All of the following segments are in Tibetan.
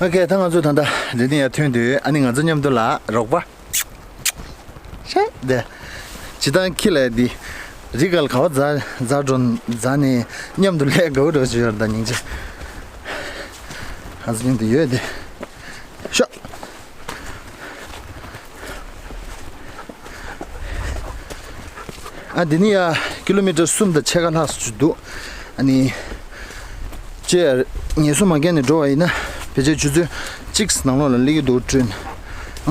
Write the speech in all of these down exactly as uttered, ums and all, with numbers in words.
ཨོ་ཁེ། ད་ང་ཚོ་ད་ལྟ་འདི་ནས་ཡར་ཐོན་དུས། ཨ་ནི་ང་ཚོ་མཉམ་དུ་ལ་རོགས་པ་ཤེས་དེ་ཇི་ལྟར་ཁྱི་ལ་འདི་རི་ག་ལ་ག་བ་འཛག་འཛག་འགྲོ་འཛག་ནས་མཉམ་དུ་ལས་དགའ་བོ་འགྲོ་བཞིན་ཡོད་རེད། ད་སྙིང་རྗེ། ང་ཚོ་མཉམ་དུ་ཡོད་དེ་ཤོག་ཨ་འདི་ནི་ཡ་ཀི་ལོ་མི་ཊར་གསུམ་དང་ཕྱེད་ཀ་ལྷག་ཙམ་འདུག་ཨ་ནི་ཅེ་ངལ་གསོ་མ་བརྒྱབ་ནས་འགྲོ་བ་ཡིན་ན། ཕལ་ཆེར་ཆུ་ཚོད་གཅིག་ནང་ལོགས་ལ་སླེབས་ཀྱི་འདུག་བྲོས་ནས་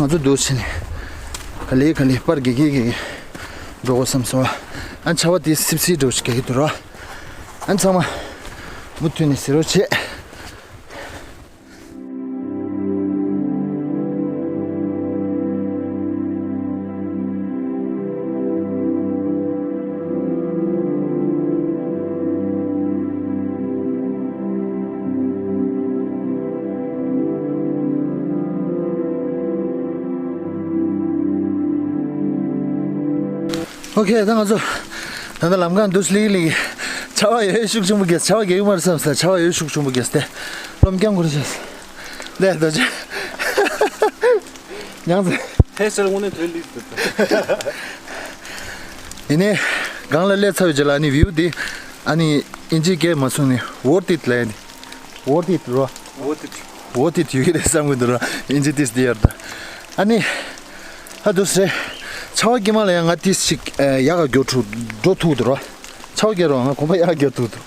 ང་ཚོ་འདུག་བྱས་ནས་ག་ལེ་ག་ལེ་པར་རྒྱག་གི་རྒྱག་གི་འགྲོ་དགོས་བསམ་སོང་། ཨ་ཆར་པ་དེ་སིབ་སིབ་འགྲོ་ཞིག་རྒྱག་གི་འདུག་ར། ཨ་ཚང་མ་མུ་མཐུད་ནས་གཟིགས་རོགས་བྱེད། ཨོ་ཁེ། ད་ང་ཚོ་ད་ལྟ་ལམ་ཁ་འདུག་སེ་སླེབས་སླེབས། ཆར་པ་ཡོད་ཤུགས་ཆེན་པོ་རྒྱག་ཆར་པ་རྒྱག་གི་མ་རེད་བསམ་སོང་། ཆར་པ་ཡོད་ཤུགས་ཆེན་པོ་རྒྱག་སྟེ་སློབ་སྦྱོང་ཁུར་བྱས། ལས་རྡོ་རྗེ། མྱངས་ཚེ། ཧེ་ཤལ་དངོས་གནས་དོན་ལི་འདུག་ཡིན་ནའི་སྒང་ལ་སླེབས་ཚར་བའི་རྗེས་ལ་ཨ་ནི་བིའུ་འདི་ཨ་ནི་ཨིན་ཇི་སྐད་མ་གསུངས་ནས་worth it ལབ་ཡ་འདི། Worth it རོ། Worth it. Worth it ཡོད་ཀྱི་རེད་བསམ་གྱི་འདུག་རོ། ཨིན་ཇི་ཏིས་འདི་ཡར་ད། ཨ་ནི་ཧ་འདུག་སེ། ཆར་པ་དཀྱིལ་མ་ལ་ཡང་ང་ཏིས་ཞིག་ཡག་ག་འགྲོ་ཐུབ་འགྲོ་ཐུབ་འདུག་རོ། ཆར་པ་རྒྱག་རོགས། ང་གོམ་པ་ཡག་ག་རྒྱག་ཐུབ་འདུག་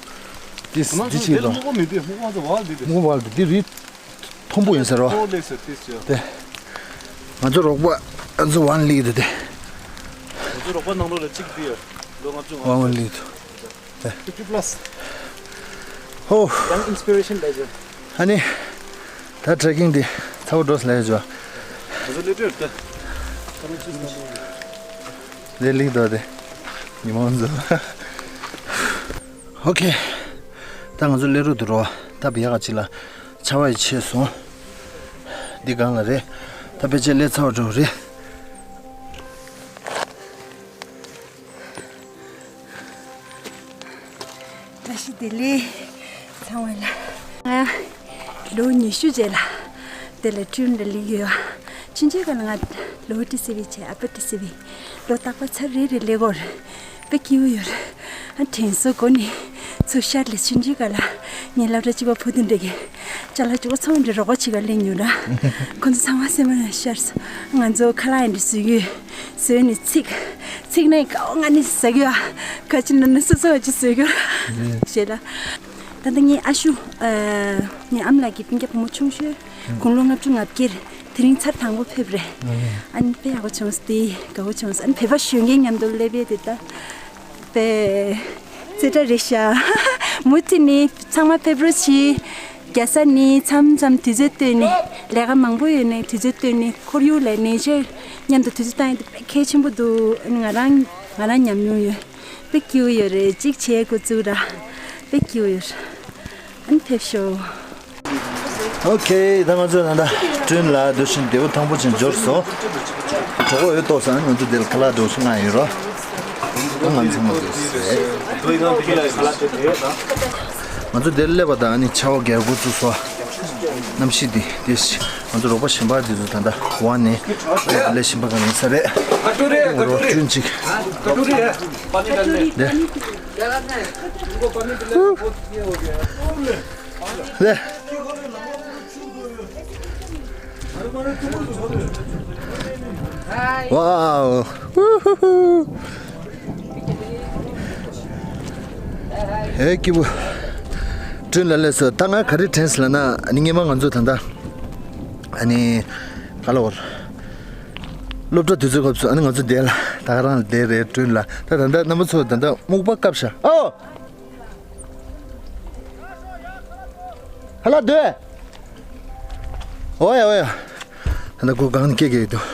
ཏིས་འདི་ཅིག་རོ། སྨུག་པ་མི་འདུག་སྨུག་པ་ཚོ་བ་འདི་འདུག་སྨུག་པ་འདི་རི་མཐོན་པོ་ཡིན་ས་རོ། ཁོ་ལེགས་སོ་ཏིས་ཡོད། དེ། ང་ཚོ་རོགས་པ་ང་ཚོ་ཝན་ལིག་འདུག་དེ། ང་ཚོ་རོགས་པ་ནང་ལོགས་ལ་གཅིག་འདི་ཡོད། ལོ་ལྔ་བཅུ་ང་། ཝན་ལིག་འདུག་དེ། fifty plus. ཧོ། Young inspiration legend. ཨ་ནི། ད་ཊྲེ་ཀིང་འདི་ཚ་བོ་འགྲོ་སླེབས་བྱུང་། ང་ཚོ་སླེབས་གྲབས་ད། ལས་ལིག་འདུག་དེ། ཉི་མ་ཚོ། ཨོ་ཁེ། ད་ང་ཚོ་སླེབས་རོགས་འདུག་རོ། ད་བི་ཡག་ག་ཅིག་ལ། ཆར་པ་ཡི་ཆད་སོང་། འདི་སྒང་ལ་རེད། ད་ཕལ་ཆེར་སླེབས་ཚར་བ་འགྲོ་རེད། བཀྲ་ཤིས་བདེ་ལེགས། ཚང་མ་ལ། ང་ལོ་ཉི་ཤུ་རྗེས་ལ་དེ་ལ་ཊུན་ལ་སླེབས་ཡོད། ཆུང་ཆུང་སྒང་ལ་ང་ལོ་ཊི་སི་ཝི་བྱས། ཨ་ཕ་ཊི་སི་ཝི། ལོ་རྟག་པར་ཚར་རེ་རེ་སླེབས་ཀྱི་ཡོད་རེད། དཔེ་སྐྱིད་པོ་ཡོད་རེད། ཨ་དྲན་གསོ་སྒོ་ནས་ཚུར་ཤར་ལ་ཆུང་ཆུང་སྒང་ལ་ངའི་སློབ་གྲྭ་གཅིག་པ་བུ་དེ་འདྲ་གི་ཅ་ལག་ཅོག་ཚང་མ་འདྲ་རོགས་པ་བྱེད་ག་སླེབས་མྱོང་ར། ཁོ་ཚོ་ཚང་མ་སེམས་པ་ནང་ཤར་སོང་། ང་ཚོ་ཁ་ལག་ཡང་འདྲ་བཟོ་གི་ཡོད། བཟོས་ནས་ཚིག་ཚིག་ནས་དགའ་བོ་ང་ནི་ཟ་གི་ཡོད། ཁ་ཅིག་ནང་ནས་སོ་སོ་བ་ཅིག་བཟོ་གི་ཡོད་ར། ཞེས་ལ། ད་ལྟ་ངའི་ཨ་ཤུ། ཨ། ངའི་ཨ་མ་ལགས་ཀྱི་སྤུན་ཀྱག་བུ་མོ་ཆུང་ཤོས། དགུང་ལོ་ལྔ་བཅུ་ང་བརྒྱད། དེ་རིང་ཚར་དང་པོ་ཕེབས་རེད། ཨ་ནི་དཔེ་ཡག་པོ་བྱུང་སོང་། དེ་དགའ་བོ་བྱུང་སོང་། ཨ་ནི་བོད་པ་གཞོན་སྐྱེས་མཉམ་དུ་སླེབས་པས་དེ་ད་དཔེ་རྩེ་གྲ་རེད་ཤག་མུ་མཐུད་ནས་ཚང་མ་ཕེབས་རོགས་གྱིས། རྒྱལ་ས་ནས་མཚམས་མཚམས་དུས་ཚོད་བཏོན་ནས། ལས་ཀ་མང་པོ་ཡོད་ནའི་དུས་ཚོད་བཏོན་ནས། ཁོར་ཡུག་ལ་ནེ་ཅར་མཉམ་དུ་དུས་ཚོད་བཏང་ཡ་དེ་དཔེ་གལ་ཆེན་པོ་འདུག་ཨ་ནི་ང་རང་ང་རང་ཉམས་མྱོང་ཡོད། དཔེ་སྐྱིད་པོ་ཡོད་རེད། གཅིག་བྱས་འགོ་བཙུགས་ར། དཔེ་སྐྱིད་པོ་ཡོད་རེད། ཨ་ནི་ཕེབས་ཤོག་ཨོ་ཁེ། ད་ང་ཚོ་ད་ལྟ་ཊྲེན་ལ་འགྲོ་བཞིན། འདས་པོ་ཐང་པོ་ཅན་འབྱོར་སོང་། གྲོགས་པོ་ཡོད་ཏོག་ཙམ། ང་ཚོ་འདིར་ཁ་ལག་འགྲོ་ཞིག་ང་ཡོད་རོ། ད་ང་ཚོ་མ་འགྲོ་ཟེར། ང་ཚོ་འདིར་སླེབས་པ་དང་ཨ་ནི་ཆར་པ་རྒྱག་འགོ་བཙུགས་སོང་། གནམ་གཤིས་འདི་དེ་ང་ཚོ་རོགས་པ་གཞན་པ་འདི་ཚོ་ད་ལྟ་ཝན་ནས་སླེབས་བཞིན་པ་ག་ནས་ས་རེད། ང་རོ་ཊྲེན་ཅིག་དེ། ལེ། ཝའོ། ཧུ་ཧུ་ཧུ། ཧེ་སྐྱིད་པོ། ཊྲེན་ལ་སླེབས་སོང་། ད་ང་ག་རེ་དྲན་སོང་ལབ་ན། ཨ་ནི་སྔོན་མ་ང་ཚོ་ད་ལྟ་ཨ་ནི་ག་ལ་བར་སློབ་གྲྭ་དུས་ཚོད་སྐབས་སུ་ཨ་ནི་ང་ཚོ་འདིར་ལ་ད་ག་རང་ལ་བསྡད་རེད། ཊྲེན་ལ། ད་ད་ལྟ་རྣམ་པ་ཚོ་ད་ལྟ་སྨུག་པ་བཀབ་ཤག་ཨོ། ཁ་ལག་སྡོད། ཨོ་ཡ་ཨོ་ཡ། ད་ལྟ་ཁོ་སྒང་ནས་སྐད་རྒྱག་གི་འདུག་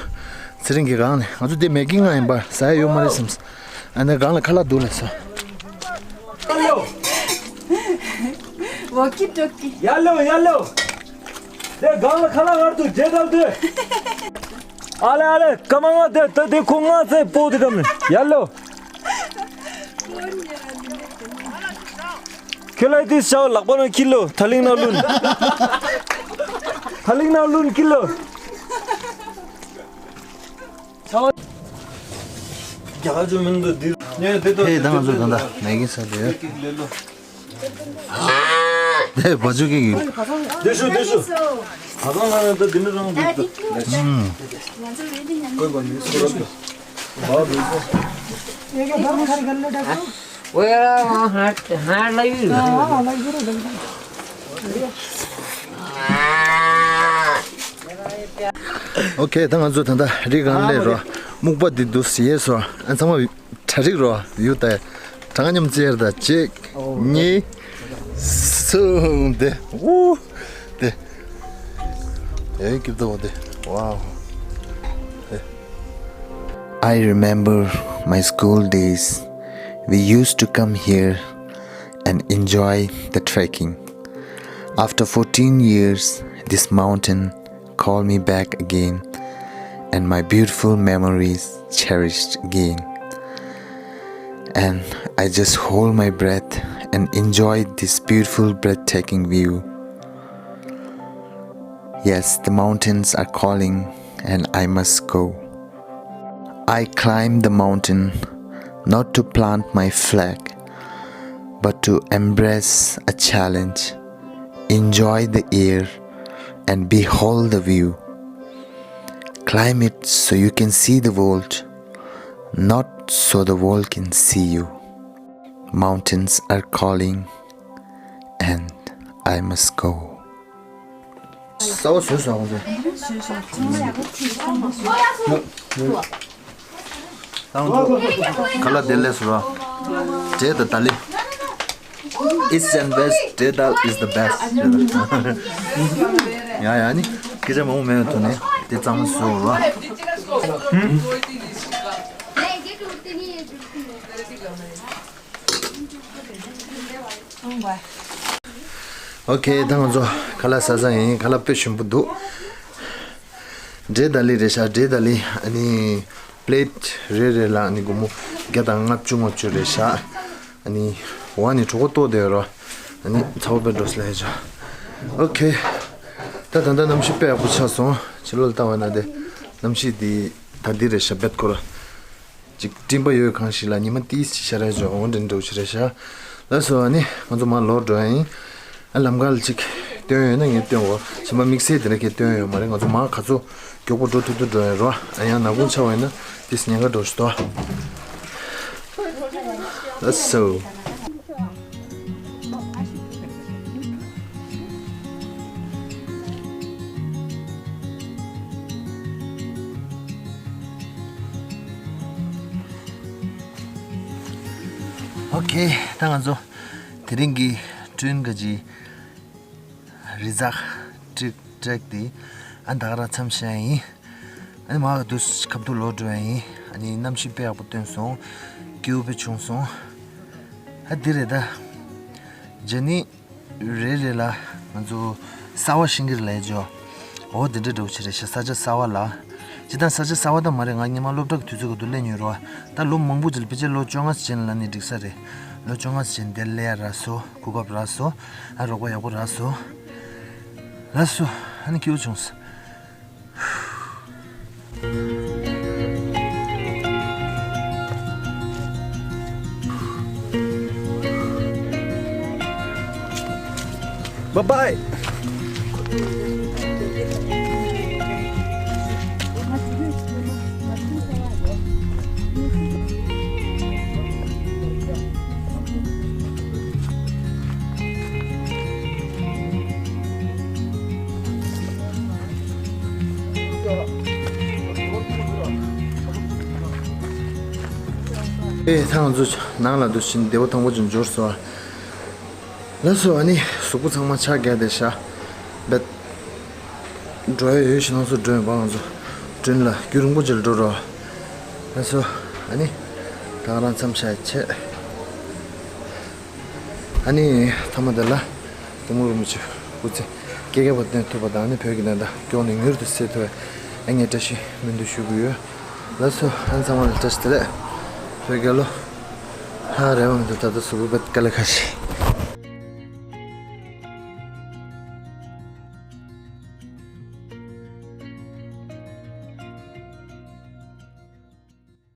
ཚེ་རིང་གི་སྒང་ནས། ང་ཚོ་འདི་མེ་ཀིང་ནང་ཡིན་པ། ཟ་ཡ་ཡོད་མ་རེད་བསམས། ཨ་ནི་སྒང་ལ་ཁ་ལག་འདུག་ལབ་སོང་། ཝོ་ཀི་ཊོ་ཀི། ཡ་ལོ་ཡ་ལོ། དེ་སྒང་ལ་ཁ་ལག་བར་དུ་རྗེས་འགྲོ་དུས། ཨ་ལེ་ཨ་ལེ། ཀ་མ་མ་དེ་ད་དེ་ཁོ་ང་ཚེ་པོ་དེ་དམ་ནི་ཡ་ལོ། ཁྱོད་ལ་དེ་ཤའོ་ལག་པ་ན་ཁྱི་ལོ་ཐ་ལིང་ན་ལུན། ཧ་ལིང་ན་ལུན་ཀི་ལོ། རྒྱ་གར་ཇོ་མིན་དུ་འདིར་ནས་དེ་དོ། ཧེ་ད་ང་ཚོ་ད་ལྟ་མེ་གི་ས་དེ་ལེ་ལོ། དེ་བ་ཇུ་ཀི་གི། དེ་ཤུ་དེ་ཤུ། ད་གང་ང་ད་དེ་ནི་རང་དུ། ང་ཚོ་རེ་འདི་ཉམས། ཨོ་ཁེ། ད་ང་ཚོ་ད་ལྟ་རི་སྒང་སླེབས་རོ། སྨུག་པ་འདི་འདུག་ཟེར་སོ། ཨ་ཚང་མ་གྲ་སྒྲིག་རོ། ཡུ་ད་གྲངས་མཉམ་རྩེར་ད་གཅིག་གཉིས་གསུམ་དེ། ཨུ་དེ། ཨེ་ཀི་དོ་དེ། ཝའོ། དེ། I remember my school days. We used to come here and enjoy the trekking. After fourteen years, this mountain called me back again, and my beautiful memories cherished again. And I just hold my breath and enjoy this beautiful, breathtaking view. Yes, the mountains are calling, and I must go. I climb the mountain not to plant my flag, but to embrace a challenge, enjoy the air, and behold the view. Climb it so you can see the world, not so the world can see you. Mountains are calling, and I must go. ས་བ་བཟོས་སོང་ཁོང་ཚོས། ཁ་ལག་དེ་ལས་སུ་ར། འབྲས་དང་ཏཱ་ལི། East and West, འབྲས་དང་ཏཱ་ལི་is the best. ཡ་ཡ་ནི། སྐད་ཆ་མང་པོ་མེད་པའི་ཐོག་ནས་དེ་གཙང་མ་བཟོས་ར། ཨོ་ཁེ། ད་ང་ཚོ་ཁ་ལག་ཟ་ས་ཡིན། ཁ་ལག་དཔེ་ཞིམ་པོ་འདུག་འབྲས་ཏཱ་ལི་རེད་ཤག་འབྲས་ཏཱ་ལི། ཨ་ནི་པི་ལེཊ་རེ་རེ་ལ་ཨ་ནི་སྒོར་མོ་བརྒྱ་དང་ལྔ་བཅུ་ལྔ་བཅུ་རེད་ཤག་ཨ་ནི་འོ་ཨ་ནི་གྲོད་ཁོག་ལྟོགས་བསྡད་ཡོད་ར། ཨ་ནི་ཚ་བོ་དཔེ་འགྲོ་སི་ལ་ཧེ་ཅོ། ཨོ་ཁེ། ད་ད་ལྟ་གནམ་གཤིས་དཔེ་ཡག་པོ་ཆགས་སོང་། ཕྱི་ལོགས་ལ་ལྟ་བ་ན་དེ་གནམ་གཤིས་འདི་ད་འདི་རེད་ཤག་བེད་ཀོ་ར། ཅིག་སྤྲིན་པ་ཡོད་གང་ཞིག་ལ་ཉི་མ་ཏིས་ཅིག་ཤར་རེ་ཇོ་འོང་དྲན་འགྲོ་ཆེ་རེ་ཤག་ལགས་སོ། ཨ་ནི་ང་ཚོ་མར་ལོག་འགྲོ་ཡ་ཡིན། ཨ་ལམ་ཁ་ལ་ཅིག་སྟོན་ཡོད་ན་ངས་སྟོན་གོ། ཞིམ་པ་དམིགས་བསལ་དེ་འདྲ་གས་སྟོན་ཡོད་མ་རེད། ང་ཚོ་མར་ག་ཚོད་མགྱོགས་པོ་འགྲོ་ཐུབ་ཐུབ་འགྲོ་ཡ་རོ། ཨ་ཡང་ནག་ཁུང་ཆགས་པ་ཡིན་ན་ཏིས་ཉེན་ཁ་འགྲོ་ཞིག་ཏོ། ལགས་སོ། ཨོ་ཁེ། ད་ང་ཚོ་དེ་རིང་གི་ཀྲུན་ག་ཇི་རི་ཛག་ཀྲིག་ཀྲེག་དེ་ཨ་ད་ག་རང་མཚམས་བཞག་ཡིན། ཨ་ནི་མ་ག་དུས་ཁ་ཐུག་ལོག་འགྲོ་ཡ་ཡིན། ཨ་ནི་གནམ་གཤིས་དཔེ་ཡག་པོ་སྟོན་སོང་། སྐྱིད་པོ་དཔེ་བྱུང་སོང་། ཨ་འདི་རེད་ད། ཇར་ནི་རེ་རེ་ལ་ང་ཚོ་གསར་པ་ཤེས་ཀྱི་རེད་ལས་ཇོ། འོ་འདི་འདྲ་འདྲ་བོ་ཅིག་རེད་ཤག་ས་ཆ་གསར་པ་ལ། ཇི་ལྟར་ས་ཆ་གསར་པ་ད་མ་རེད། ང་སྔོན་མ་སློབ་གྲྭ་གི་དུས་ཚོད་ག་དུས་སླེབས་མྱོང་རོ། ད་ལོ་མང་པོ་ཅིག་ལ་ཕལ་ཆེར་ལོ་བཅོ་ལྔ་ཙམ་ཅན་ལ་ནི་འགྲིག་ས་རེད། ལོ་བཅོ་ལྔ་ཙམ་ཅན་དེ་སླེབས་ཡ་རག་སོང་། གོ་སྐབས་རག་སོང་། ཨ་རོགས་པ་ཡག་པོ་རག་སོང་། ལགས་སོ། ཨ་ནི་སྐྱིད་པོ་བྱུང་སོང་། Bye bye. ཨེ་ད་ང་ཚོ་ནང་ལ་འདུག་བཞིན་བདེ་པོ་ཐང་པོ་ཅིག་འབྱོར་སོང་། ལགས་སོ། ཨ་ནི་གཟུགས་པོ་ཚང་མ་ཕྱག་རྒྱ་བསྡད་ཤག་བེད། འགྲོ་ཡ་ཡོད་ཤི་ནང་སོ་འགྲོ་ཡོད་པ། ང་ཚོ་ཀྲུན་ལ་རྒྱུན་རིང་པོ་ཅིག་ལ་འགྲོ་རོགས། ལགས་སོ། ཨ་ནི་ད་ག་རང་མཚམས་བཞག་ཡ་ཆེ། ཨ་ནི་མཐའ་མ་དེ་ལ་སྐྱབས་མགོན་རིན་པོ་ཆེ་སྐུ་ཚེ་སྐལ་བརྒྱར་བརྟན་ཐུབ་པ་དང་། ཨ་ནི་བོད་ཀྱི་བདེན་མཐའ་མགྱོགས་ནས་མྱུར་དུ་གསལ་ཐུབ་པའི་ཨ་ངས་བཀྲ་ཤིས་སྨོན་འདུན་ཞུ་གི་ཡོད། ལགས་སོ། ཨ་ནི་ཚང་མ་ལ་བཀྲ་ཤིས་བདེ་ལེགས། བོད་རྒྱལ་ལོ། ཧ་རེ་བ་མི་འདུག་ད་ལྟ་གཟུགས་པོ་བེད་དཀའ་ལས་ཁག་ཤི།